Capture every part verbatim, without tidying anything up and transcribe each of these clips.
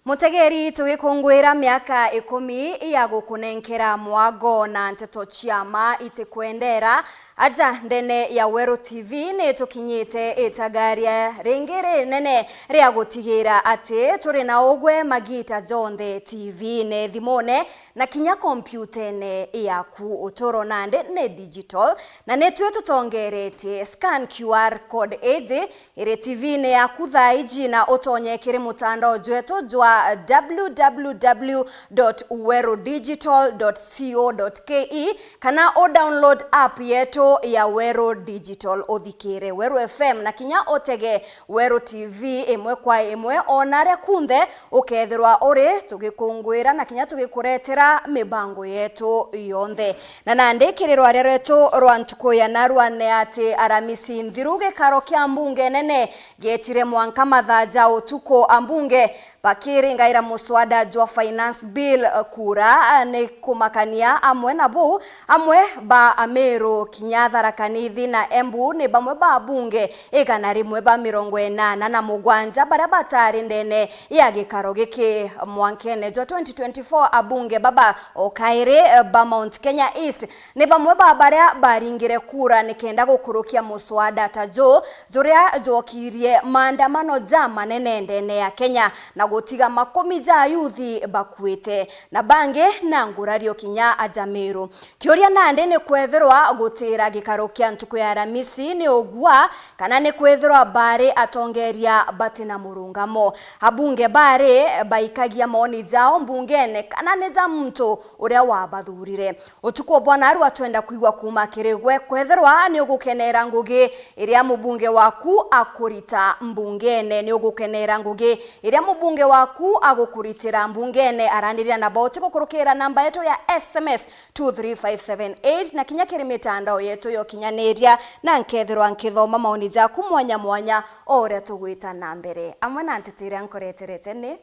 Mutegeri, tugikungwira miaka ikumi ya gukunenkera mwago na nteto cia ma itikwendera, aja ndene ya Weru T V ni tukinyite itagaria ringi rinene ria gutigira ati turi na ugwe magita jonthe T V-ne, thimune, na kinya kompiutene yaku. Uturo nandi ni digital, na nitwi tutongeretie. Scan Q R code iji iri T V-ne yaku thaa iji, na utonye kiri mutandao jwetu jwa w w w dot weru digital dot co dot k e, kana u download app yetu ya Weru Digital, uthikire Weru F M, na kinya utege Weru T V imwe kwa imwe, o naria kunthe ukethirwa uri, tugikungwira na kinya tugikuretera mibango yetu yonthe. Na nandi kiri rwaria rwetu rwa ntuku ya narua ni ati Aramisi nthiru gikaro kia mbunge nene gietire mwanka mathaa ja utuku, ambunge bakiringaira muswada jwa finance bill kura. Ni kumakania amwe na buu, amwe ba Amiru kinya Tharaka Nithi na Embu ni bamwe ba abunge igana rimwe ba mirongo inana na mugwanja baria batari ndene ya gikaro giki. Mwankene jwa twenty twenty-four, abunge baba o kairi ba Mount Kenya East ni bamwe ba baria baringire kura nikenda gukurukia muswada ta juu, juria jwokirie maandamano ja manene ndene ya Kenya na gutiga makumi ja ayuthi bakuite, na bangi na ngurario kinya aja Miru. Kiuria nandi ni kwethirwa gutira gikaro kia ntuku ya Aramisi ni ugua, kana ni kwethirwa bari atongeria bati na murungamo. Abunge bari baikagia maoni jao mbungene kana ni ja muntu uria wabathurire. Utuku bwa narua twenda kwigua kuuma kiri gwe, kwethirwa ni ugukenera ngugi iria mubunge waku akurita mbungene, ni ugukenera ngugi iria mubunge waku agukuritira mbungene. Aranirira na bauti gukurukira namba yetu ya S M S two three five seven eight, na kinya kiri mitandao yetu ya ukinyaniria, na nkethirwa nkithoma maoni jaku mwanya mwanya o uria tugwita na mbere. Amwe na nteto iria nkureterete ni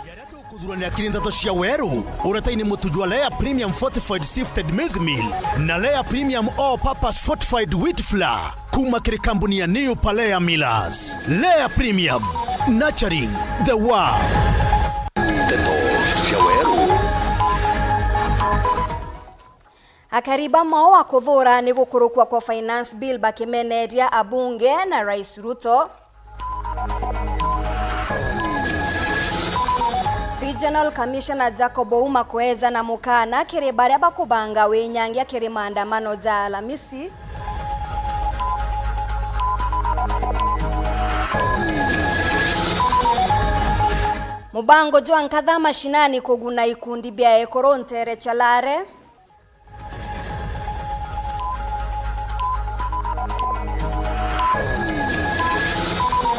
Jaria tukuthurania kiri nteto cia weru, uretaini mutu jwa Lea Premium Fortified Sifted Maize Meal na Lea Premium All Purpose Fortified Wheat Flour. Kuma kiri kambuni ya New Palea Millers. Lea Premium, nurturing the world. Nteto cia weru. Akari ba Mao wa Kuthura ni gukurukua kwa finance bill bakimeneria abunge na Rais Ruto. Regional Commissioner Jacob Ouma kwejana mukana kiri baria bakubanga winyangia kiri maandamano ja Alamisi. Mubango jwa nkatha mashinani kuguna ikundi bia ekuru ntere Chalare.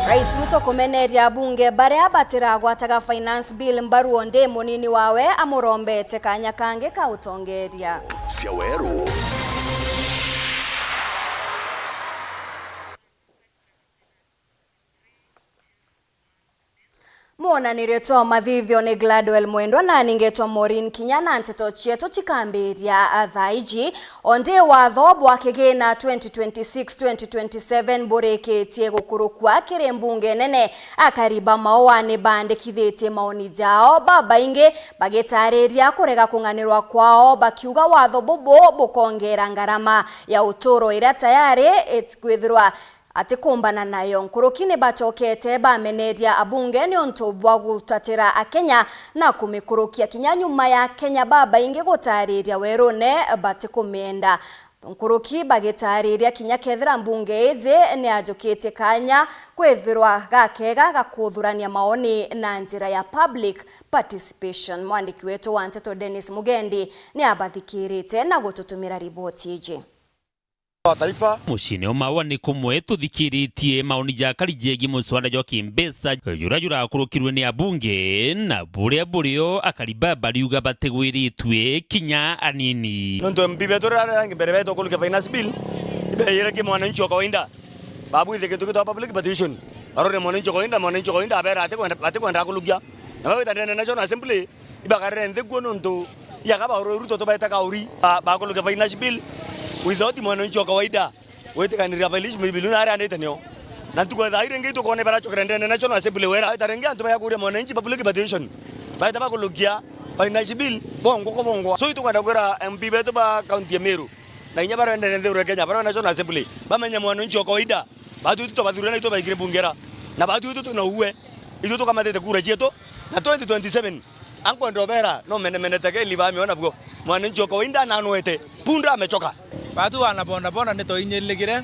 Rais Ruto kumeneria abunge baria batiragwataga finance bill mbaru, ondi munini wawe amurombete kanya kangi ka utongeria. Cia weru. Mwonanirio twa mathithio ni Gladwell Mwendwa, nani ngetwa Maureen Kinya, na nteto cietu cikambiria thaa iji. Ondi watho bwa kigina twenty twenty-six twenty twenty-seven burikitie gukurukua kiri mbunge nene, akari ba Maua ni bandikithitie maoni jao, babaingi bagitariria kurega kung'anirwa kwao, bakiuga watho bubu bukongera ngarama ya uturo iria tayari itikwithirwa atikumbana nayo. Nkuruki ni bacokete bameneria abunge niuntu bwa gutatira Akenya na kumikurukia kinya nyuma ya Akenya babaingi gutariria werune batikumienda. Nkuruki bagitariria kinya kethira mbunge iji ni ajukitie kanya kwithirwa gakega ga kuthurania maoni na njira ya public participation. Mwandiki wetu wa nteto Dennis Mugendi ni abathikirite na gututumira riboti iji. Wa taifa. Muciine o Maua ni kumwe tuthikiritie maoni ja akari jegie muswada jwa kimbeca juria jurakurukirwe ni abunge, na buria burio akari baa bariuga batigwiritue kinya anini. Nontu M P betu riria rangi mbere betu kurukia finance bill, ibeire ki mwananchi wa kawaida. Babwithe kintu gitwa public participation. Barore mwananchi wa kawaida, mwananchi wa kawaida abera atikwenda, atikwenda kurukia. Na bagwita ndene National Assembly, ibakarire nthi kuo nontu iakaba uru Ruto tubaite kauri. Ba-, bakurukia finance bill without mwananchi wa kawaida gwitikanira finance bill na aria andite nio. Na ntuku ya thaa ii ringi itukwona baracokera ndene National Assembly wera. Baita ringi antu bayakuria mwananchi public participation. Baita bakulukia finance bill, bongwa kubongwa. So itukwenda kwira M P betu ba kaunti ya Meru, na inya barendere nthiguru ya Kenya, bara National Assembly, bamenye mwananchi wa kawaida. Batu itu tubathurire na itu baikire bungera. Na batu itu tuna uwe. Itu tukamatite kura cietu. Na twenty twenty-seven, ankwenda ubera, no menemenete keli bamiona buo. Mwananchi wa kawaida nanwete. Punda amechoka. Batu wana bodaboda ni toinyilikire.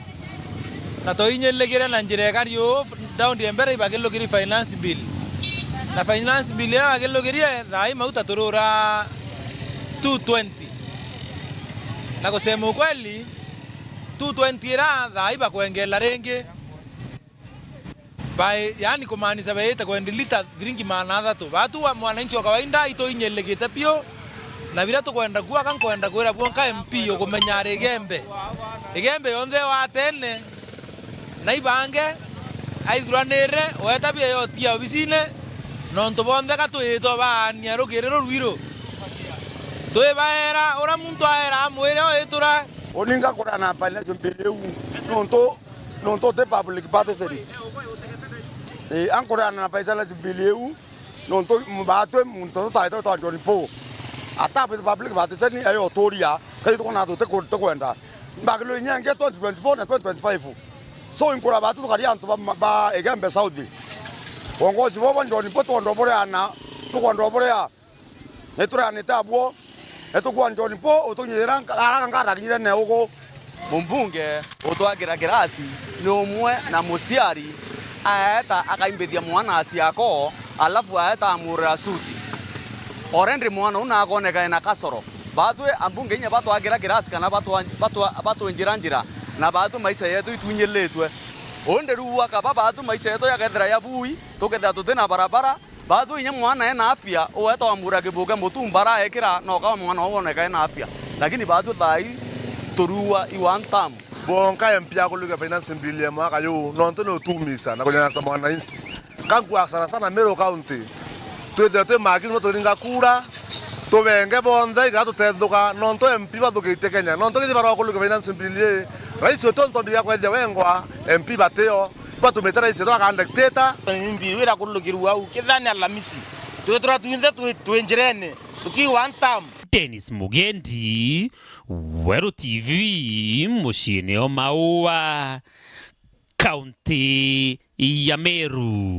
Na toinyilikire na njira ikari uu, daundi ya mbere ibakilukiri finance bill. Na finance bill iria bakilukirie, thaa ii mauta turura two twenty. Na kusema ukweli, two twenty ira thaa ii bakwengela ringi. By, yaani kumaanisha beete kwendi lita thiringi magana athatu. Batu wa mwananchi wa kawaida itoinyilikite piu, na biria tukwenda kuaga nkwenda kwira bwonka M P ukumenya ari Igembe. Igembe yonthe watene, na ibange aithuranire, weta bia yotia obisine, nontu bonthe ka twitwa baania rukiri rurwiru. Twibaera, uria muntu aera amwire oitura. Uni ngakuria na finance bill iu, nontu, nontu uti public partisan. Ii, ankuria na finance bill iu, nontu batwi muntu tutaite twa John Paul. Ata public partisan ayo uturia, kai tukona tuti ku-, tukwenda. Mbagilo inya ingi twenty twenty-four na twenty twenty-five. So, inkura batu tukari antu ba, ba Igembe South. Uongozi bobo John Paul twonda buria na, tukwenda buria. Nitureanite abuo, nitukua John Paul, utunyira nka-, ara ngara kinyire neugu. Mumbunge utwagira kirasi ni umwe na muciari aeta akaimbithia mwana aciako, alafu aeta amurira suti. Already mwana uu nakoneka ena kasoro. Batwi ambunge inya batwagira kirasi kana batwa-, batwa-, batwinjira njira, na batwi maisha yetu itunyilitwe. Undi riu akaba batwi maisha yetu yakethira ya bui, tukethira tuti na barabara, Batwi inya mwana ena afya, uweta wamura kibuge mutumba araekira, na ukaba mwana uu woneka ena afya. Lakini batwi thaa ii turiua i one term. Bonka M P akulukia finance bill ya mwaka juu, nontu ni utumisa na kunyanyasa mwananchi. Kankua sana sana Meru County. Twithire twi makini no turinga kura, tubenge bonthe, iga tutethuka, nontu M P bathukitie Kenya. Nontu kithi barokulukia finance bill ii, rais wetu ntombi ya kwethia wengwa, M P batio. Batumite rais twaka dictator. Imbi wira kurulukirua au, kethira ni Alhamisi, twithirwa twinthe twi, twi njirene, tuki one term. Dennis Mugendi, Weru T V, muciine o Maua, kaunti ya Meru.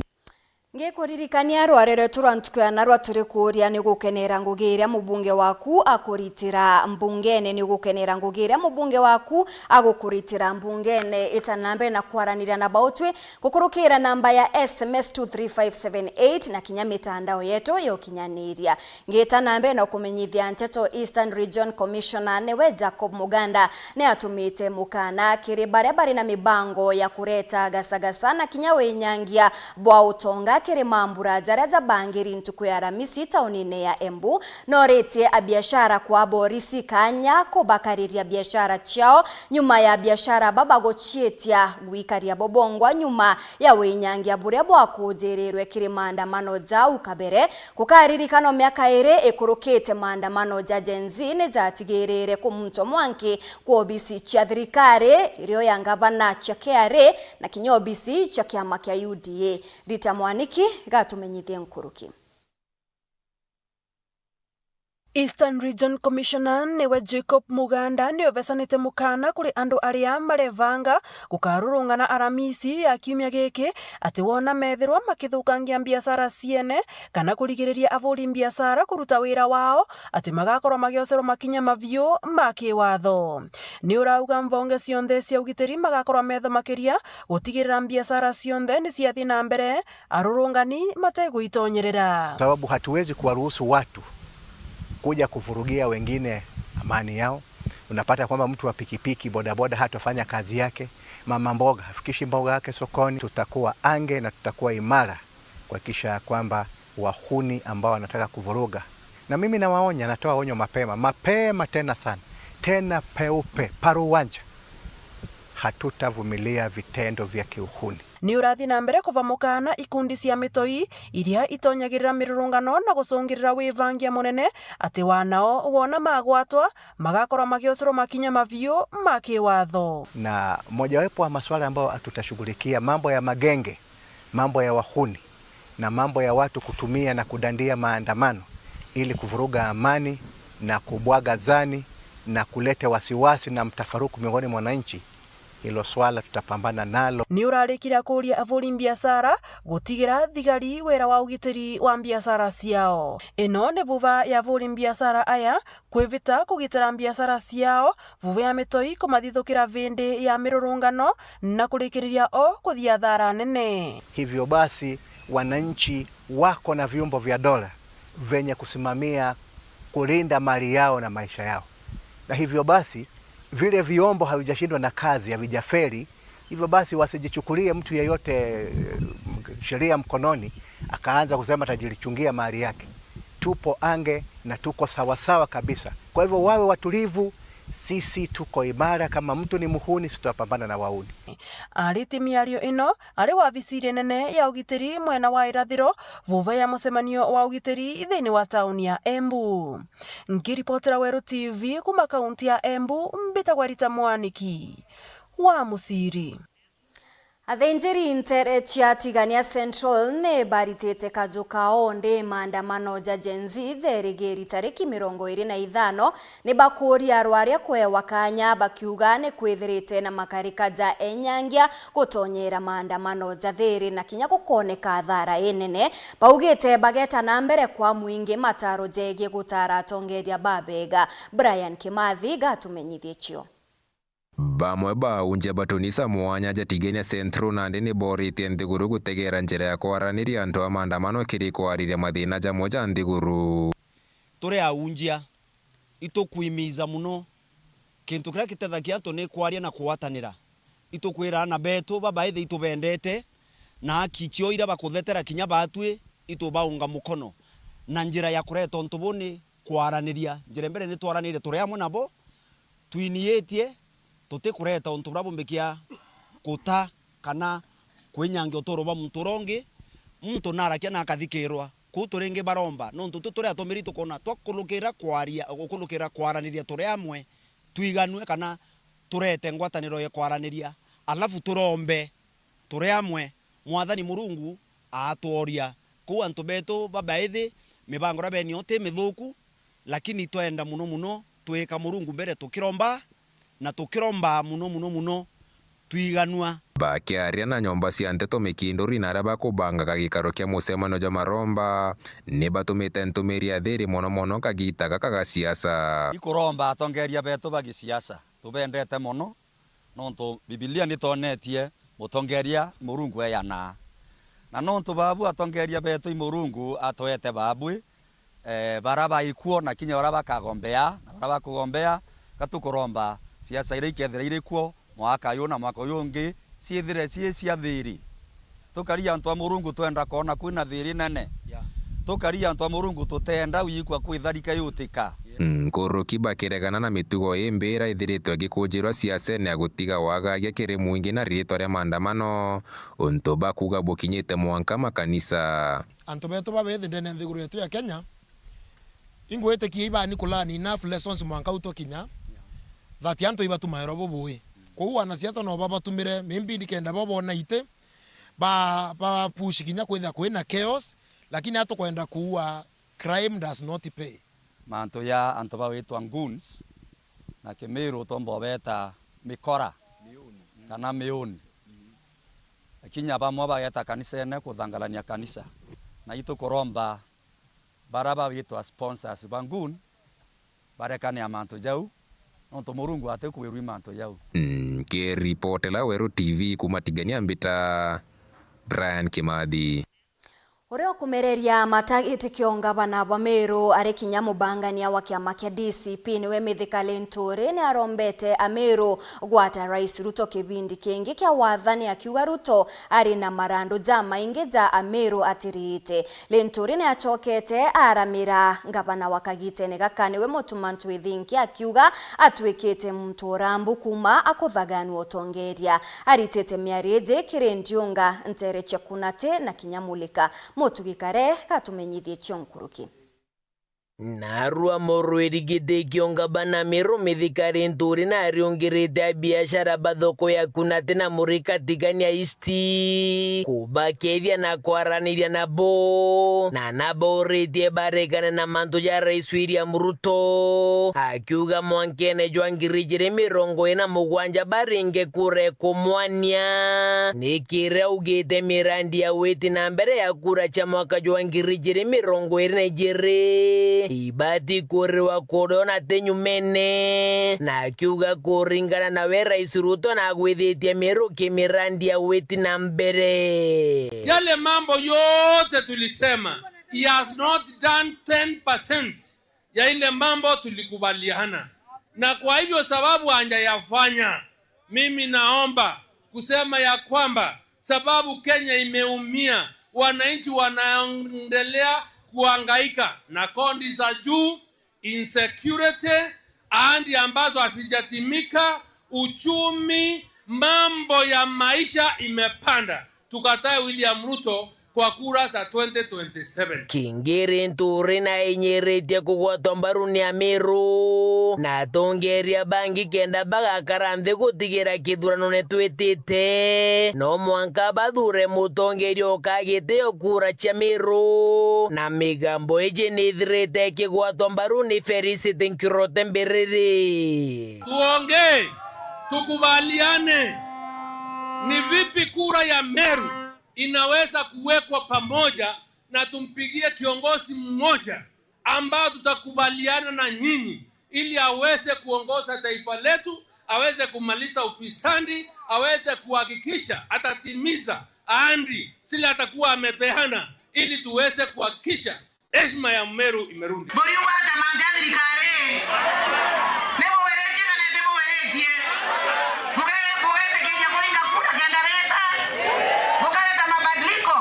Ngikuririkania rware rwetu rwa ntuku ya narua turi kuuria ni gukenera ngugi iria mubunge waku akuritira mbungene, ni gukenera ngugi iria mubunge waku agukuritira mbungene. Ita na mbere na kwaraniria na bautwi, gukurukira namba ya S M S two three five seven eight na kinya mitandao yetu ya ukinyaniria. Ngita na mbere na kumenyithia nteto, Eastern Region Commissioner niwe Jacob Muganda ni atumite mukana kiri baria bari na mibango ya kureta gasagasa na kinya winyangia bwa utonga kiri mambura jaria jabangiri ntuku ya Aramisi taunine ya Embu. Noritie abiashara kwa borisi kanya kubakariria biashara ciao nyuma ya biashara baba guciitia gwikaria bobongwa nyuma ya winyangia buria bwakujirirwe kiri maandamano jau kabere. Gukaririkana miaka iri ikurukite, maandamano ja Gen Z ni jatigirire kumunto mwanki kwa obisi cia thirikari, irio ya ngavana cia K R A na kinya obisi cia kiama kia U D A. Rita Mwaniki gatumenyithie nkuruki. Eastern Region Commissioner niwe Jacob Muganda ni ubecanite mukana kuri andu aria marevanga gukarurungana Aramisi ya kiumia giki, ati wona methirwa makithukangia mbiacara ciene kana kurigiriria aburi mbiacara kuruta wira wao, ati magakorwa magiocerwa makinya mabiu ma kiwatho. Ni urauga mbonge cionthe cia ugitiri magakorwa metho makiria gutigirira mbiacara cionthe ni ciathi na mbere, arurungani mategwitonyerera. Sababu hatuwezi kuwaruhusu watu kuja kuvurugia wengine amani yao. Unapata kwamba mtu wa pikipiki, bodaboda hatafanya kazi yake, mama mboga hafikishi mboga yake sokoni. Tutakuwa ange na tutakuwa imara kuhakikisha ya kwamba wahuni ambao wanataka kuvuruga, na mimi nawaonya, natoa onyo mapema, mapema tena sana, tena peupe, paruwanja, hatutavumilia vitendo vya kiuhuni. Ni urathii na mbere kuva mukaana ikundi cia mitoi iria itonyagirira mirurungano na gucungirira wivangia munene ati wanao wona magwatwa magakorwa magiocerwa makinya maviu ma kiwatho. Na mojawapo wa masuala ambayo tutashughulikia, mambo ya magenge, mambo ya wahuni na mambo ya watu kutumia na kudandia maandamano ili kuvuruga amani na kubwaga zani na kuleta wasiwasi na mtafaruku miongoni mwa wananchi, hilo swala tutapambana nalo. Ni urarikira kuria avuri mbiacara gutigira thigari wira wa ugitiri wa mbiacara ciao. Ino ni vuva ya avuri mbiacara aya kwivita kugitira mbiacara ciao, vuva ya mitoi kumathithukira vindi ya mirurungano na kurikiriria o kuthia athara nene. Hivyo basi, wananchi wako na vyombo vya dola vyenye kusimamia kulinda mali yao na maisha yao, na hivyo basi, vile vyombo havijashindwa na kazi, havijafeli, hivyo basi wasijichukulie mtu yeyote, eh, sheria mkononi akaanza kusema atajichungia mali yake. Tupo ange na tuko sawasawa kabisa. Kwa hivyo wawe watulivu, sisi tuko imara. Kama mtu ni muhuni, sisi tutapambana na wauni. Ariti miario ino ari wabisi iria nene ya ugitiri mwena wa irathiro, vuva ya mucemanio wa ugitiri thiini wa tauni ya Embu. Nkiripotera Weru T V kuma kaunti ya Embu, mbitagwa Rita Mwaniki wa Musiri. Athinjiri ntere cia Tigania Central ni baritite kaju kao ndi maandamano ja Gen Z jerigiri tariki mirongo iri na ithano, ni bakuria rwaria kwewa kanya, bakiuga ni kwithirite na makarika ja enyangia gutonyera maandamano ja thiri na kinya gukoneka athara inene. Baugite bageta na mbere kwa mwingi mataro jegie gutara atongeria babega. Brian Kimathi gatumenyithie cio. Bamwe ba aunjia ba tunisa mwanya ja Tigania Central nandi ni boritie nthiguru gutegera njira ya kwaraniria antu a maandamano kiri kwariria mathina jamwe ja nthiguru. Turi aunjia, itukwimiza muno. Kintu kiria kitethagia antu ni kwaria na kugwatanira. Itukwira ana betu babaithi itubendete, na aki cio iria bakuthetera kinya batwi itubaunga mukono. Na njira ya kureta untu buu ni kwaraniria. Njira mbere ni twaranirie turi amwe nabo, twiniitie, tutikureta untu buria bumbikia kuta kana kwinyangia uturo bwa muntu uria ungi. Muntu narakia na akathikirwa. Kuu turingi baromba, nontu tu turi atumiri tukona twakurukira kwaria, gukurukira kwaraniria turi amwe, twiganue kana turete ngwataniro ya kwaraniria, alafu turombe turi amwe, Mwathani Murungu aatworia. Kuu antu betu babaithi, mibango iria benio ti mithuku, lakini twenda muno muno twika Murungu mbere tukiromba, na tukiromba muno muno muno twiganua. Bakiaria na nyomba cia nteto mikinduri na aria bakubangaga gikaro kia mucemanio jwa maromba, ni batumite ntumiri ya thiri mono mono kagita gaka ga siasa. Ikuromba atongeria betu ba gisiasa, tubendete mono, nontu Bibilia nitwonetie mutongeria i Murungu eyanaa. Na nontu babu atongeria betu i Murungu atwete babu, eh, bara baikuo na kinya bara bakagombea, na bara bakugombea, gatukuromba siasa iria ikethira iri kuo mwaka uyu na mwaka uyu ungi, ciithire cii cia thiri. Tukari antu a Murungu twenda kwona kwina thiri nene. Yeah. Tukari antu a Murungu tutenda wikua kwitharika yutika. Nkuruki bakiregana na mitugo imbi iria ithiritwe igikunjirwa siasene ya gutiga wagagia kiri mwingi na riitwa ria maandamano, untu bakuuga bukinyite mwanka makanisa. Antu betu babethi ndene ya nthiguru yetu ya Kenya, ingwitikia ibani kulani enough lessons mwanka u tukinya, that antu ibatumairwa bubui. Kwou wanasiasa no babatumire, maybe nikenda bo bona iti, ba, ba push kinya kwithira kwina chaos, lakini atukwenda kuua, crime does not pay. Mantu ya antu bawitwa goons, na Kimiru utomba ubeta mikora, kana miuni. Lakini bamwe bageta kanisene kuthangarania kanisa. Na itukuromba bara bawitwa sponsors ba goon barekane na mantu jau, nontu Murungu atikwirwi mantu jau. Nkiripotela Weru T V kuma Tigania Mbita, Brian Kimathi. Uria ukumereria mata giti kio ngavana bwa Meru ari kinya mubangania wa kiama kia D C P niwe Mithika Linturi ni arombete Ameru gwata Rais Ruto kibindi kingi kia wathani, akiuga Ruto ari na marandu jamaingi ja Ameru atiriite. Linturi ni acokete aramira ngavana wa kagitene gaka niwe Mutuma Ntwithinki, akiuga atwikite muntu urambu kuma akuthaganua utongeria. Aritite miario iji kiri Ndiunga, Ntere cia Kunati na kinya Mulika. Mutugi Kare gatumenyithie cio nkuruki. Narua murwiri giti kio ngavana Meru Mithika Linturi nariungirite abiashara ba thoko ya Kunati na Mulika Tigania East kubakethia na kwaraniria nabo, na nabauritie baregane na mantu ja Rais William Ruto, akiuga mwankene jwa ngiri ijiri mirongo iri na mugwanja baringe kura ikumwania. Ni kiria augite mirandi ya witi na mbere ya kura cia mwaka jwa ngiri ijiri mirongo iri na ijiri ibati kuriwa kurio na ti nyumene, na akiuga kuringana na we Rais Ruto nagwithitie Meru ki mirandi ya witi na mbere. Yale mambo yote tulisema, he has not done ten percent ya ile mambo tulikubaliana. Na kwa hivyo, sababu hajayafanya, mimi naomba kusema ya kwamba sababu Kenya imeumia, wananchi wanaendelea kuhangaika na kodi za juu, insecurity, ahadi ambazo hazijatimika, uchumi, mambo ya maisha imepanda. Tukatae William Ruto kwa kura za twenty twenty-seven. Kingi Linturi nainyiritie kugwatwa mbaru ni Ameru na atongeria bangi kenda bagakara nthi gutigira kithurano ni twitite. No mwanka bathure mutongeria ukagitio kura cia Meru, na migambo iji ni ithirite ikigwatwa mbaru ni Felicity Nkirote Mbiriri. Tuongee, tukubaliane ni vipi kura ya Meru inaweza kuwekwa pamoja na tumpigie kiongozi mmoja ambao tutakubaliana na nyinyi ili aweze kuongoza taifa letu, aweze kumaliza ufisadi, aweze kuhakikisha atatimiza ahadi zile atakuwa amepeana ili tuweze kuhakikisha heshima ya Meru imerudi. Buriuga atia mantu ja thirikari? Ni bugwiritie kana ti bugwiritie? Buge-, bugwitikiria kuringa kura kenda beta? Bukareta mabadiliko?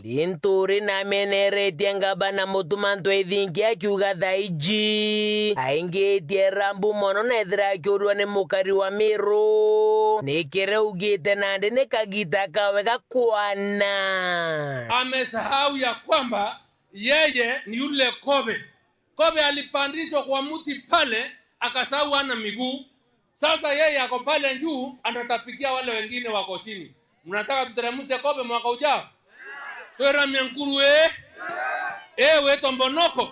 Linturi nameneretie ngavana Mutuma Ntwithinki akiuga thaa iji aingitie rambu mono na ethira akiurua ni mukari wa Meru. Ni kiria augite nandi ni kagita kawe ga kwana. Amesahau ya kwamba yeye ni yule kobe. Kobe alipandishwa kwa mti pale, akasahau ana miguu. Sasa yeye ako pale juu, anatapikia wale wengine wako chini. Mnataka tuteremshe kobe mwaka ujao? Twira miankuru ii, ii witwa mbonoko.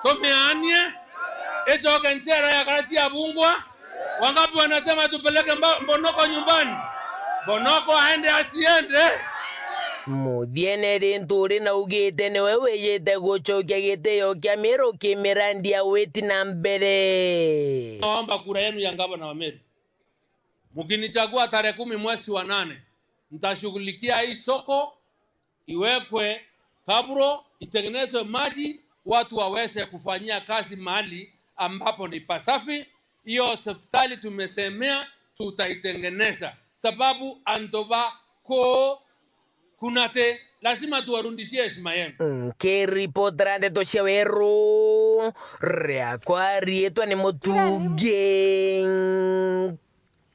Tumianie, icoke nchera ya karati ya bungwa. Wangapi wanasema tupeleke mba-, mbonoko nyumbani? Mbonoko aende asiende? Muthiene Linturi naugite niwe wijite gucokia gitio kia Meru ki mirandi ya witi na mbere. Naomba kura yenu ya ngavana wa Meru. Mkinichagua tarehe kumi mwezi wa nane, nitashughulikia hii soko iwekwe kabro, itengenezwe maji, watu waweze kufanyia kazi mahali ambapo ni pasafi. Hiyo hospitali tumesemea tutaitengeneza, sababu antu ba ku Kunati, lazima tuwarudishie heshima yenu. Nkiripotera ndeto cia weru, riakwa riitwa ni Mutugi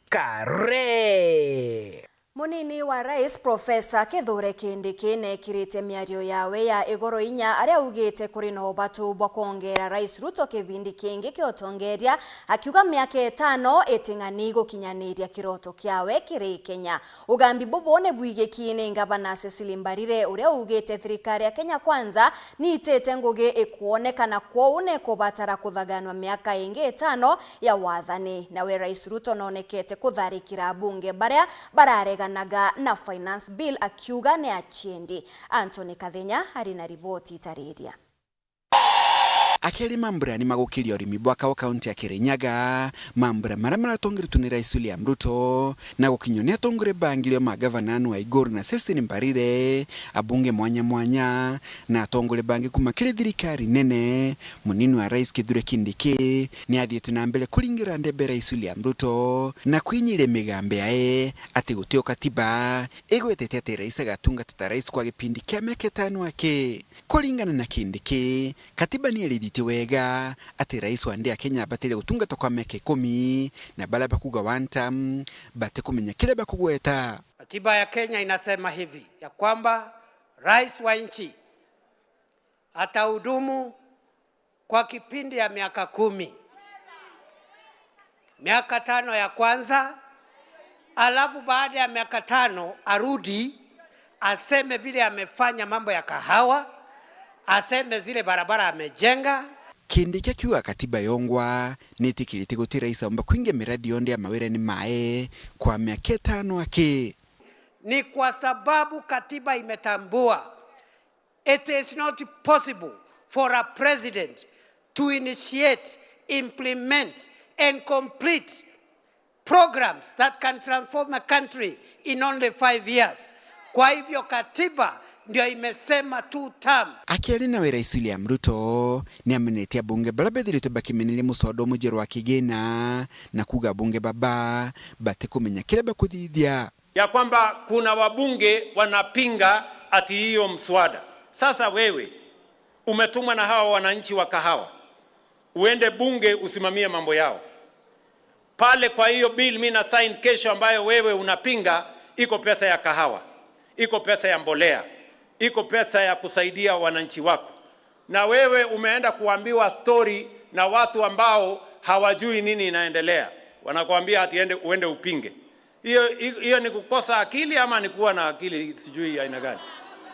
Kare. Munini wa Rais Profesa Kithure Kindiki neekirite miario yawe ya igoro inya aria augite kuri na ubatu bwa kwongera Rais Ruto kibindi kingi kia utongeria, akiuga miaka itano iting'ani gukinyaniria kiroto kiawe kiri Kenya. Ugambi bubu ni bwigiki ni ngavana Cecily Mbarire, uria ugite thirikari ya Kenya Kwanza niitite ngugi ikwonekana, kwou ni kubatara kuthaganwa miaka ingi itano ya wathani. Nawe Rais Ruto noonekete kutharikira abunge baria barareganaga na finance bill, akiuga ni achiendi. Anthony Kathenya ari na riboti itariria. Akiaria mambura ni magukiria urimi bwa kawa kaunti ya Kirinyaga, mambura maria maratongeretwe ni Rais William Ruto, na gukinywa ni atongoria bangi rio magavana Anne Waiguru na Cecily Mbarire, abunge mwanya mwanya, na atongoria bangi kuma kiri thirikari nene. Munini wa Rais Kithure Kindiki ni athiite na mbere kuringira ndebe Rais William Ruto na kwinyiria migambo yae ati gutio katiba igwetete ati Rais agatungata ta Rais kwa gipindi kia miaka itano aki. Kuringana na Kindiki, katiba ni irithithie wega ati Rais wa nthi ya Kenya abataire gutungata kwa miaka ikumi, na baria bakuuga one term batikumenya kiria bakugweta. Katiba ya Kenya inasema hivi, ya kwamba rais wa nchi atahudumu kwa kipindi ya miaka kumi. Miaka tano ya kwanza, alafu baada ya miaka tano arudi, aseme vile amefanya mambo ya kahawa, aseme zile barabara amejenga. Kindiki akiuga katiba yongwa nitikirite guti rais aumba kwingia miradi yonthe ya mawirani mae kwa miaka itano aki. Ni kwa sababu katiba imetambua it is not possible for a president to initiate, implement and complete programs that can transform a country in only five years. Kwa hivyo katiba ndio imesema two term. Akiaria nawe, Rais William Ruto ni amenetie abunge baria bethiritwe bakimeneria muswada umwe mwerũ wa kigina, na kuuga abunge baba batikumenya kiria bakuthithia. Ya kwamba kuna wabunge wanapinga ati hiyo mswada. Sasa wewe umetumwa na hawa wananchi wa kahawa, uende bunge usimamie mambo yao. Pale kwa hiyo bill mi na sign kesho ambayo wewe unapinga, iko pesa ya kahawa, iko pesa ya mbolea, iko pesa ya kusaidia wananchi wako. Na wewe umeenda kuambiwa story na watu ambao hawajui nini inaendelea. Wanakuambia ati ende, uende upinge. Hiyo, hiyo ni kukosa akili ama ni kuwa na akili sijui aina gani?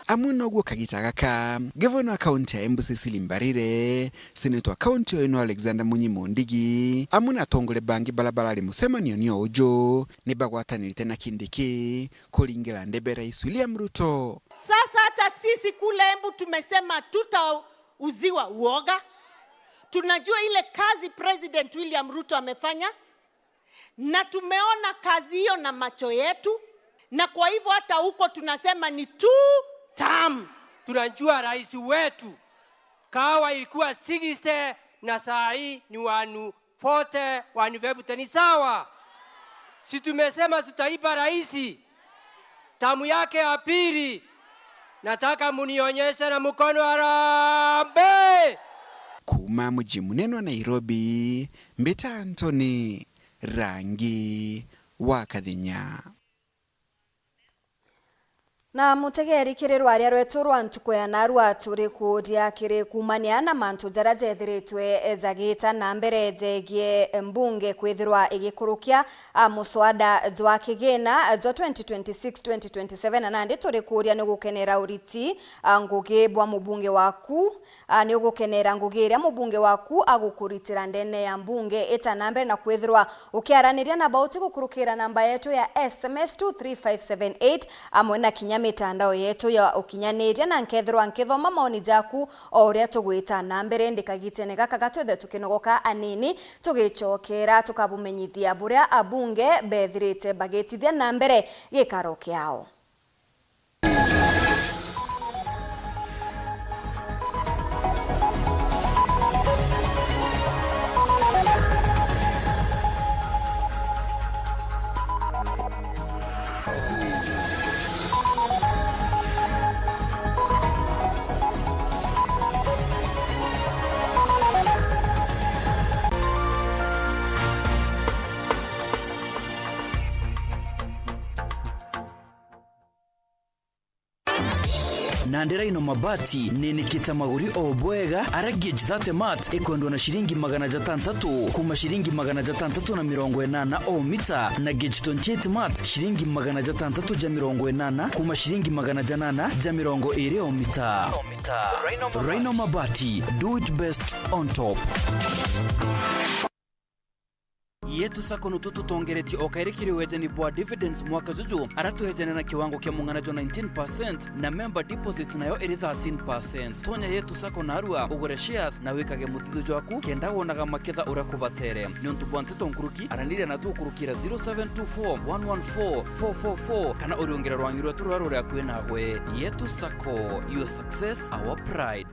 Amwe noguo kagita gaka, gavana wa kaunti ya Embu Cecily Mbarire, seneta wa kaunti ya Eno Alexander Munyi Mundigi, amwe na atongoria bangi baria barari mucemanio ni uju, ni bagwatanirite na Kindiki kuringira ndebe Rais William Ruto. Sasa hata sisi kule Embu tumesema tutauziwa uoga. Tunajua ile kazi President William Ruto amefanya, na tumeona kazi hiyo na macho yetu, na kwa hivyo hata huko tunasema ni two term. Tunajua rais wetu, kahawa ilikuwa sixty na saa hii ni one forty, one fifty. Ni sawa? Si tumesema tutalipa rais tamu yake ya pili? Nataka munionyeshe na mkono, harambee! Kuuma muji munene wa Nairobi, mbita Anthony Rangi wa Kathinya. Na mutegeri, kiri rwaria rwetu rwa ntuku ya narua, turi kuuria kiri kuumania na mantu jaria jethiritwe jagita na mbere jegie mbunge kwithirwa igikurukia, a, muswada jwa kigina jwa twenty twenty-six twenty twenty-seven, na nandi turi kuuria ni gukenera uriti, a, ngugi bwa mubunge waku, a, ni ugukenera ngugi iria mubunge waku agukuritira ndene ya mbunge. Ita na mbere na kwithirwa ukiaraniria na bauti gukurukira namba yetu ya S M S two three five seven eight, amwe na kinya mitandao yetu ya ukinyaniria, na nkethirwa nkithoma maoni jaku o uria tugwita na mbere. Indi kagitene gaka gatwithe tukinogoka anini, tugicokera tukabumenyithia buria abunge bethirite bagitithia na mbere gikaro kiao. Nandi Rhino Mabati ninikite maguri o bwega, aria gauge thirty mat ikwendwa na ciringi magana jatantatu kuma ciringi magana jatantatu na mirongo inana o mita, na gauge twenty-eight mat ciringi magana jatantatu ja mirongo inana kuma ciringi magana janana ja mirongo iri o mita. Rhino Mabati, do it best on top. Yet Yetu Sacco nutu tutongeretie o kairi kiri wejeni bwa dividends mwaka juju, ara twejene na kiwango kia mung'ana jwa nineteen percent, na member deposit nayo iri thirteen percent. Tonya Yetu Sacco narua, ugure shares na wikage muthithu jwaku, kenda wonaga maketha uria kubatere. Niuntu bwa nteto nkuruki, araniria na tukurukira zero seven two four one one four four four four, kana uriungire rwangi rwetu ruria ruri akui nagwe. Yetu Sacco, your success, our pride.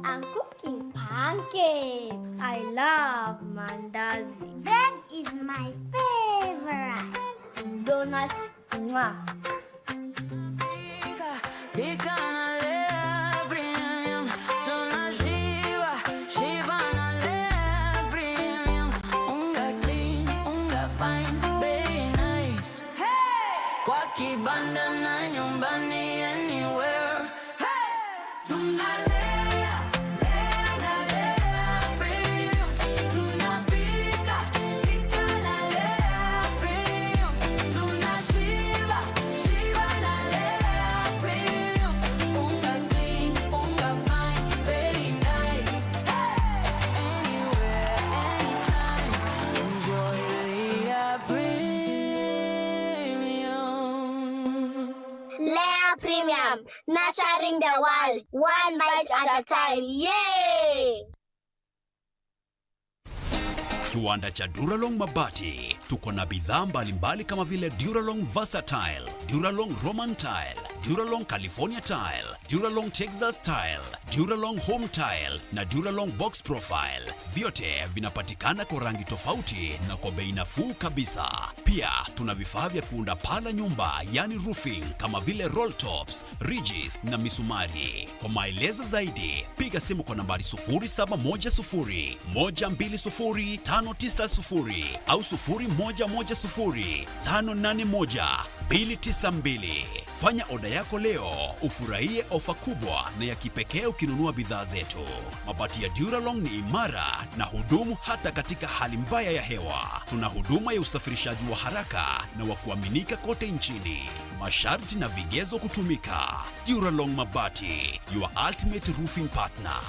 I'm cooking pancakes. I love mandazi. Bread is my favorite. Donuts, mwah. Pika na Lea Premium, tunashiba, shiba na Lea Premium. Unga clean, unga fine, bei nice. Hey! Kwa kibanda na nyumbani, anywhere. Hey! Tunalea, lea na Lea Premium. Tunapika, pika na Lea Premium. Tunashiba, shiba na Lea Premium. Unga clean, unga fine, very nice. Hey! Anywhere, anytime. Enjoy Lea Premium. Lea Premium, nurturing the world, one bite at a time. Yay! Kiwanda cha Duralong Mabati. Tuko na bidhaa mbalimbali kama vile Duralong Versatile, Duralong Roman Tile, Duralong California Tile, Duralong Texas Tile, Duralong Home Tile na Duralong Box Profile. Vyote vinapatikana kwa rangi tofauti na kwa bei nafuu kabisa. Pia tuna vifaa vya kuunda paa la nyumba, yani roofing, kama vile roll tops, ridges na misumari. Kwa maelezo zaidi, piga simu kwa nambari sufuri saba moja sufuri, moja mbili sufuri, tano tisa sufuri au sufuri moja moja sufuri, tano nane moja, mbili tisa mbili. Fanya oda yako leo, ufurahie ofa kubwa na ya kipekee ukinunua bidhaa zetu. Mabati ya Duralong ni imara na hudumu hata katika hali mbaya ya hewa. Tuna huduma ya usafirishaji wa haraka na wa kuaminika kote nchini. Masharti na vigezo kutumika. Duralong Mabati, your ultimate roofing partner.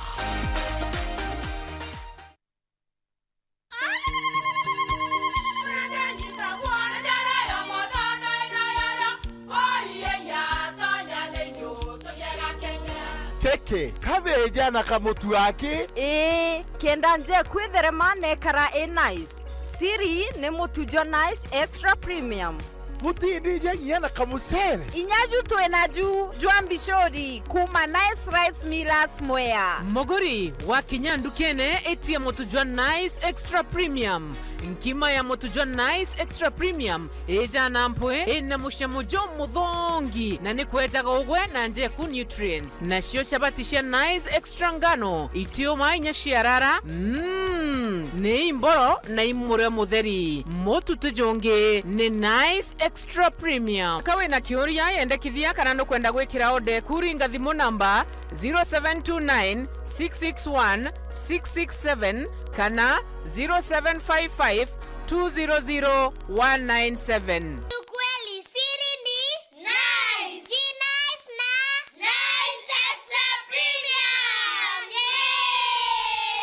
Keke, kabeja na kamutu aki. Ii, kenda nje kwitherema nekara i nice. Siri ni mutu jwa Nice Extra Premium. Mutindija nginya na kamucere. Inya ju twi naju jwa mbicuri kuma Nice Rice Millers Mwea. Muguri, wakinya ndukene, itia mutu jwa Nice Extra Premium. Nkima ya mutu jwa Nice Extra Premium ijana mpwi, ina mucamo jumuthongi, na ni kwejaga ugwe na njeku nutrients. Nacio chabati cia Nice Extra ngano, itiuma inya ciarara, mm, ni imboro na imurio mutheri. Mutu ti jungi, ni Nice Extra Premium. Ka wina kiuria, yendekithia kana nukwenda gwikira order eku, ringa thimu namba zero seven two nine, six six one, six six seven kana zero seven five five, two zero zero, one nine seven. Ukweli siri ni Nice. Ji Nice na Nice Extra Premium. Yay!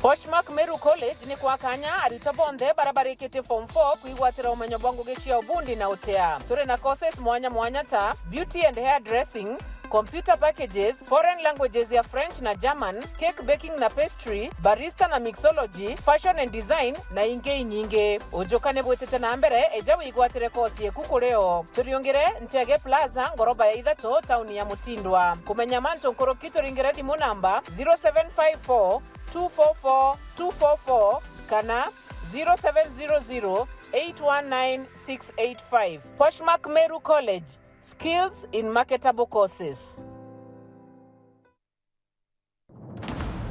Poshmark Meru College ni kwa kanya arutwa bonthe bara barikitie form four kwigwatira umenyo bwa ngugi cia ubundi na utea. Turi na courses mwanya mwanya ta beauty and hair dressing, computer packages, foreign languages ya French na German, cake baking na pastry, barista na mixology, fashion and design, na ingi inyingi. Ujuka ni bwitite na mbere, eja wigwatire course yeku kuri o. Turiungire Nchege Plaza, ngoroba ya ithatu, tauni ya Mutindwa. Kumenya mantu nkuruki, turingire thimu namba zero seven five four, two four four, two four four kana zero seven zero zero, eight one nine, six eight five. Poshmark Meru College, skills in marketable courses.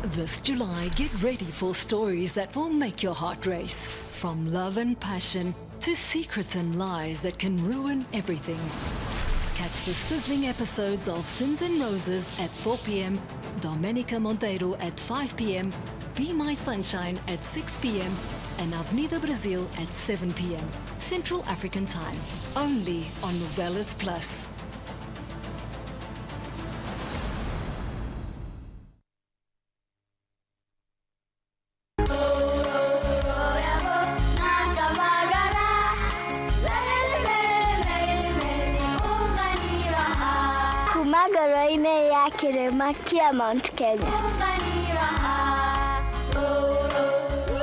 This July, get ready for stories that will make your heart race. From love and passion to secrets and lies that can ruin everything. Catch the sizzling episodes of Sins and Roses at four p.m., Domenica Monteiro at five p.m., Be My Sunshine at six p.m., and Avenida Brasil at seven p.m. Central African Time, only on Novelas Plus. Kirima kia Mount Kenya.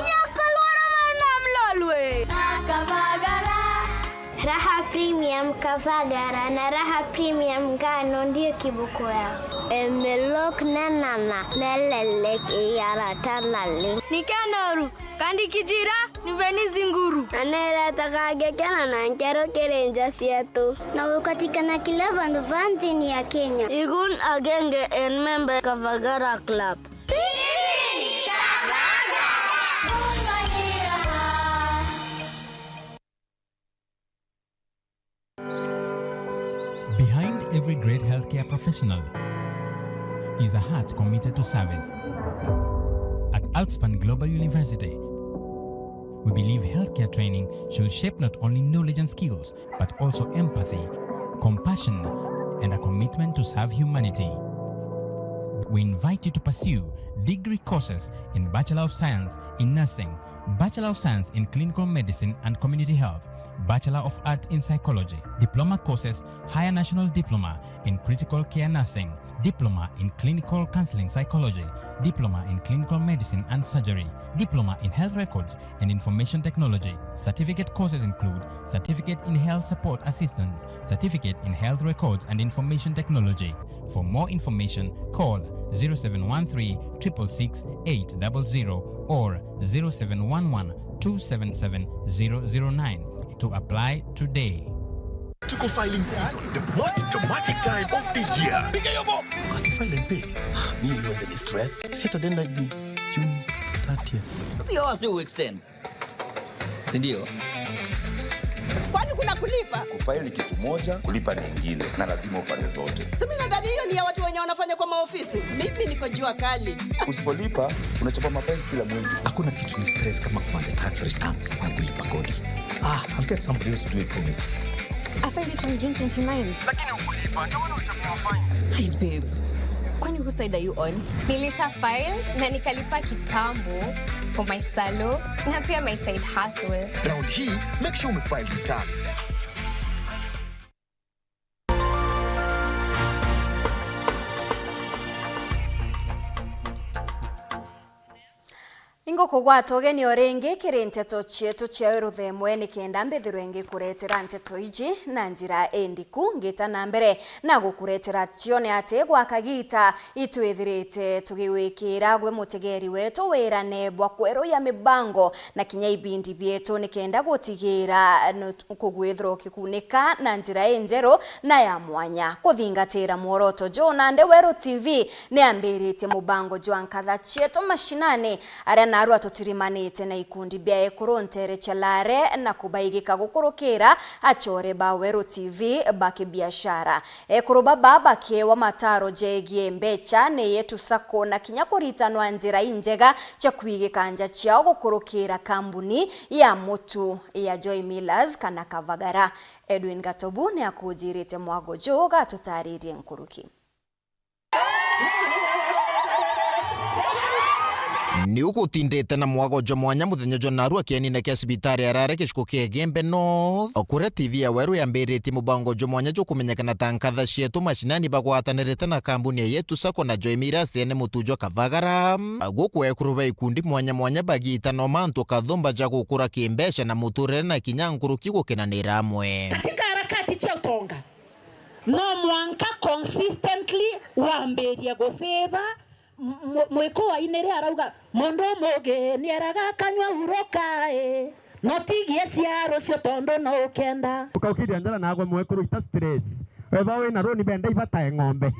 Nyakalwara mwana mlolwe. Raha Premium Kavagara na Raha Premium Ngano ndio kibuku yao. Emelok nenana nelelek iyara tanali. Nikenoru, kandi kijira, niveni zinguru. Na neretaga ngekena na nkero kiri nja cietu. Na gukatikana kila vandu va nthini ya Kenya. Igun agenge and member Kavagara Club. Behind every great healthcare professional is a heart committed to service. At Outspan Global University, we believe healthcare training should shape not only knowledge and skills, but also empathy, compassion, and a commitment to serve humanity. We invite you to pursue degree courses in Bachelor of Science in Nursing, Bachelor of Science in Clinical Medicine and Community Health, Bachelor of Arts in Psychology, diploma courses, Higher National Diploma in Critical Care Nursing, Diploma in Clinical Counseling Psychology, Diploma in Clinical Medicine and Surgery, Diploma in Health Records and Information Technology. Certificate courses include Certificate in Health Support Assistance, Certificate in Health Records and Information Technology. For more information, call zero seven one three triple six eight double zero or zero seven one one two seven seven zero zero nine to apply today. Tuko filing season, the most dramatic time of the year. Piga hiyo bo. Ati file and pay. Me, it was a stress. Saturday night ni June thirtieth. Sio wasi u extend. Si ndio? Kwani kuna kulipa? Kufile ni kitu moja, kulipa ni ingine, na lazima ufanye zote. Si mimi nadhani hiyo ni ya watu wenye wanafanya kwa maofisi. Mimi niko jua kali. Usipolipa, unachapa mafaini kila mwezi. Hakuna kitu ni stress kama kufanya tax returns na kulipa kodi. Ah, I'll get somebody else to do it for me. I filed it on June twenty-nine. Lakini hukulipa, ndio maana ulichapa mafaini. Hey babe, kwani whose side are you on? Nilisha file na nikalipa kitambo for my salon na pia my side hustle. Round hii, make sure umefile returns. Ingukugwata ugeni o ringi kiri nteto cietu cia ruthemwe, nikenda mbithirwe ngikuretera nteto iji na njira indiku. Ngita na mbere na gukuretera, cione ati gwa kagiita itwithirite tugigwikira gwe mutegeri wetu wirane bwa kweruya mibango na kinya ibindi bietu, nikenda gutigira nut-, kugwithirwa ukikunika na njira injeru na ya mwanya. Kuthingatira mworoto juu, nandi Weru T V niambiritie mubango jwa nkatha cietu mashinani, aria narua tutirimanite na ikundi bia ekuru ntere cia Lare na kubaigika gukurukira acore ba Weru T V ba kibiashara. Ekuru baba bakeewa mataro jegie mbecha ni Yetu Sacco na kinya kuritanwa njira injega cia kwigika nja ciao gukurukira kambuni ya mutu ya Joy Millers kana Kavagara. Edwin Gatobu ni akujirite mwago juu gatutaririe nkuruki. Ni ugutindite na mwago jwa mwanya muthenya jwa narua kienine kia cibitari ya Lare gicigo kia Igembe North, o kuria T V ya Weru yambiritie mubango jwa mwanya jwa kumenyekana ta nkatha cietu mashinani bagwatanirite na kambuni ya Yetu Sacco na Joy Millers ene mutu jwa Kavagara. Guku ekuru ba ikundi mwanya mwanya bagitana o mantu kathumba ja gukura kimbeca na muturire na kinya nkuruki gukenanira amwe. Katika harakati cia utonga, no mwanka consistently wambirie gusave. M-, mu-, mwikua wa ini ria arauga, "Mundu mugi ni araga kanyua uruka i, no tigie cia rucio tondu no ukenda." Ukaukiria njara nagwe mwekuru ita stress. Wethwa wina runi benda ibatae ng'ombe.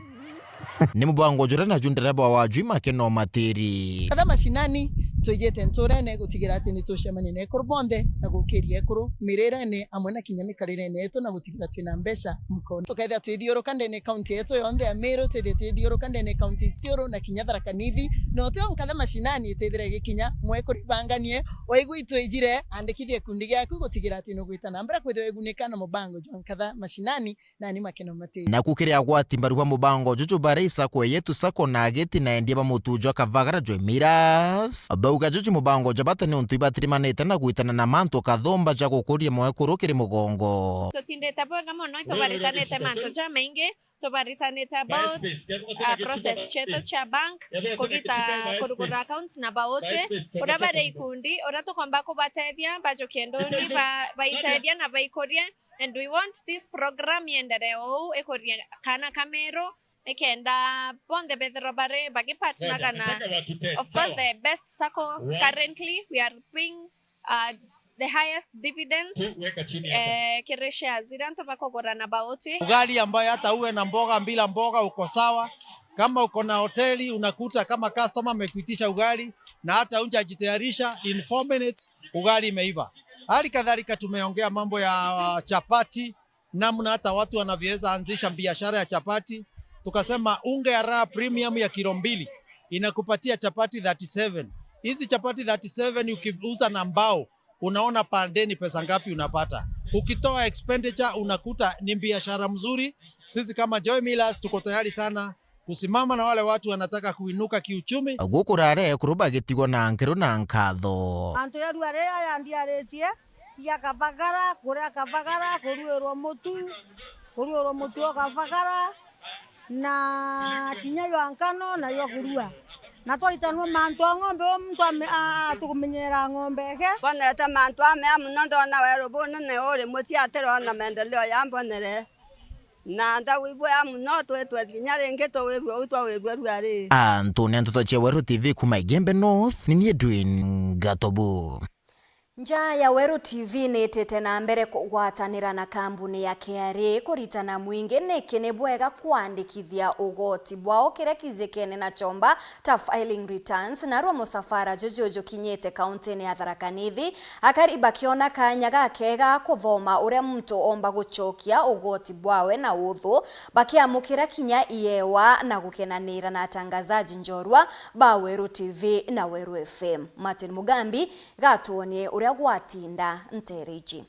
Ni mubango juria naju ndereba wa Jui Makeno Matiri. Nkatha mashinani, twijite nturene gutigira ati ni tucemania na ekuru bonthe na gukiria ekuru mirirene amwe na kinya mikarirene yetu na gutigira twina mbeca mkono. Tukethia twithiuruka ndene kaunti yetu yonthe ya Meru, twithie twithiuruka ndene kaunti Isiolo na kinya Tharaka Nithi. No tio nkatha mashinani itithire gikinya mwekuri banganie, waigua itwijire, andikithia gikundi giaku gutigira ati nugwita na mbere kwithirwa igunika na mubango jwa nkatha mashinani. Nani Makeno Matiri. Na kukiria agwati mbaru ba mubango juju bari Sacco yetu sacco na agiti na endia ba mutu jwa Kavagara jwa Miras. Bauga juju mubango jwa bata niuntu ibatirimanite na gwitana na mantu kathumba ja gukuria mwekuru kiri mugongo. Tutindite bwega mono, itubaritanite mantu jamaingi, tubaritanite about, uh, process cietu cia bank, kugita kurugura accounts na bautwi, uria bari ikundi, uria tukomba kubatethia, bajukie nduni, ba-, baitethia na baikurie, and we want this program ienderee uu, ikurie kana kameru, nikenda bonthe bethirwa bari bagipartnagana. Of course, the best sacco currently, we are paying, uh, the highest dividends, eh, kiri shares iria antu bakugura na bautwi. Ugali ambaye hata uwe na mboga, bila mboga uko sawa. Kama uko na hoteli, unakuta kama customer amekuitisha ugali na hata hujajitayarisha, in four minutes ugali imeiva. Hali kadhalika tumeongea mambo ya chapati, namna hata watu wanavyoweza anzisha biashara ya chapati. Tukasema unga ya Raha premium ya kilo mbili inakupatia chapati thirty seven. Hizi chapati thirty seven ukiuza na mbao, unaona per day ni pesa ngapi unapata. Ukitoa expenditure unakuta ni biashara mzuri. Sisi kama Joy Millers tuko tayari sana kusimama na wale watu wanataka kuinuka kiuchumi. Guku rare ekuru bagitigwa na nkeru na nkatho. Antu ya rua ria yandiaritie, ya Kavagara, kuria Kavagara, kuruirwa mutu, kuruirwa mutu o Kavagara, na kinya ywa nkano na ywa kurua. Na twaritanwa mantu a ng'ombe, o muntu ame-, a-, a-, atukumenyera ng'ombe eke. Mbonete mantu amea muno, ndona weru bunene uri mucii atirona maendeleo ya mbonere. Na ndawibwea muno, twitwe kinya ringi tuwirue uu twawirue rua riri. Antune nteto cia Weru T V kuma Igembe North, ni ni Edwin Gatobu. Nja ya Weru T V ni itite na mbere kugwatanira na kambuni ya K R A kuritana mwingi niki ni bwega kwandikithia ugoti bwao kiria kijikene na chomba ta filing returns, narua musafara juju jukinyite kauntine ya Tharaka Nithi, akari bakiona kanya gakega kuthoma uria muntu omba gucokia ugoti bwawe na uthu, bakiamukira kinya iewa na gukenanira na atangazaji njorua ba Weru T V na Weru F M. Martin Mugambi, gatwonie uria gwatinda nteere iji.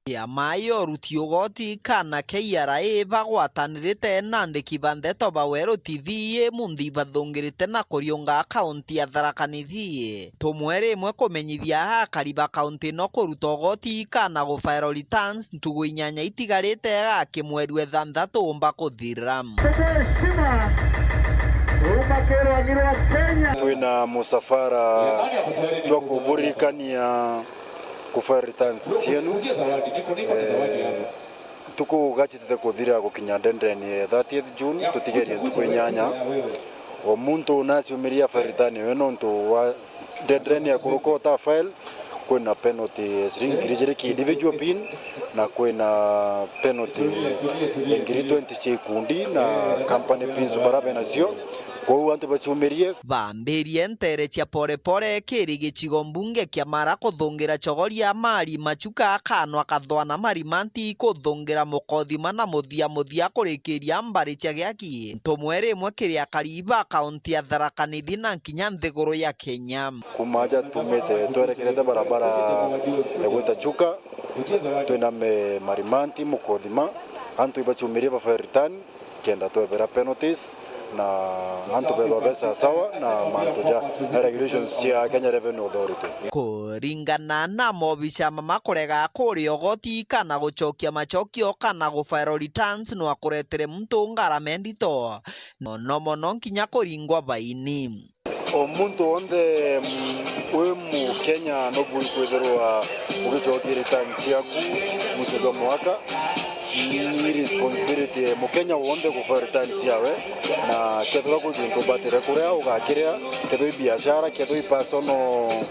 Kiama ya uruti ugoti kana K R A bagwatanirite na andiki ba ndeto ba Weru T V imunthi bathungirite na kuriunga akaunti ya Tharaka Nithi. Tumwere imwe kumenyithia akari ba kaunti ino kuruta ugoti kana gu file returns ntugu inyanya itigarite gaki mweri wa ithanthatu umba kuthira. Twina musafara jwa kuburirikania ku file returns cienu. Eh, ntuku gacitite kuthira gukinya deadline ya thirtieth June, tutigerie ntuku inyanya. O muntu naciumiria file return iwe nontu wa deadline ya kuruka uta file, kwina penalty ya ciringi ngiri ijiri ki individual pin, na kwina penalty ya ngiri twenty cia ikundi na company pins bara benacio. Kwou antu baciumirie. Bambirie nteere cia pore pore kiri gicigo mbunge kia Mara kuthungira Chogoria, Mari, Machuka, Kanwa, Kathwana, Marimanti, kuthungira Mukothima na muthia muthia kurikiria mbari cia Giaki. Ntumwere imwe kiri akari ba kaunti ya Tharaka Nithi na kinya nthiguru ya Kenya. Kuma aja tumite twerekerete barabara ya gwita Chuka, twina me Marimanti, Mukothima, antu ibaciumirie ba file return, kenda twebera penalties, na antu bethwa be sawasawa na mantu ja, na regulations cia Kenya Revenue Authority. Kuringana na mobisha mama, kurega kuria ugoti kana gucokia macokio kana gu file returns no akuretere muntu ngarama ndito, mono mono nkinya kuringwa baini. O muntu wonthe, mm, wi Mukenya no bui kwithirwa ugicokia return ciaku mwico jwa mwaka. Ni responsibility ya Mukenya wonthe ku file return ciawe, na kethirwa kwi gintu ubatire kuria, ugakiria, kethirwa i biashara, kethirwa i personal,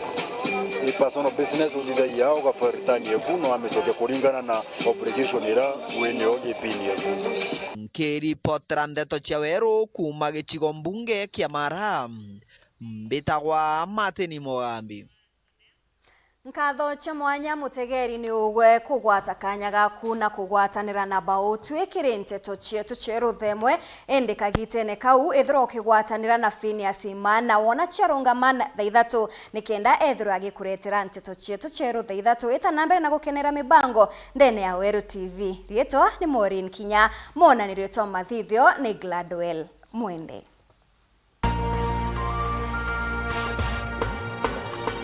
i personal business uthithagia, uga file return yaku, no amicokia kuringana na obligation iria winio gi pin yaku. Nkiripotera ndeto cia Weru kuuma gicigo mbunge kia Mara, mbitagwa Martin Mugambi. Nkatho cia mwanya mutegeri ni ugwe kugwata kanya gaku na kugwatanira na Bautwi kiri nteto cietu cia ruthemwe. Indi kagitene kau, ethirwa ukigwatanira na Phineas Imana wona ciarungama na thaa ithatu, nikenda ethirwa agikuretera nteto cietu cia rutha ithatu. Ita na mbere na gukenera mibango ndene ya Weru T V. Riitwa ni Maureen Kinya, monanirio twa mathithio ni Gladwell mwende.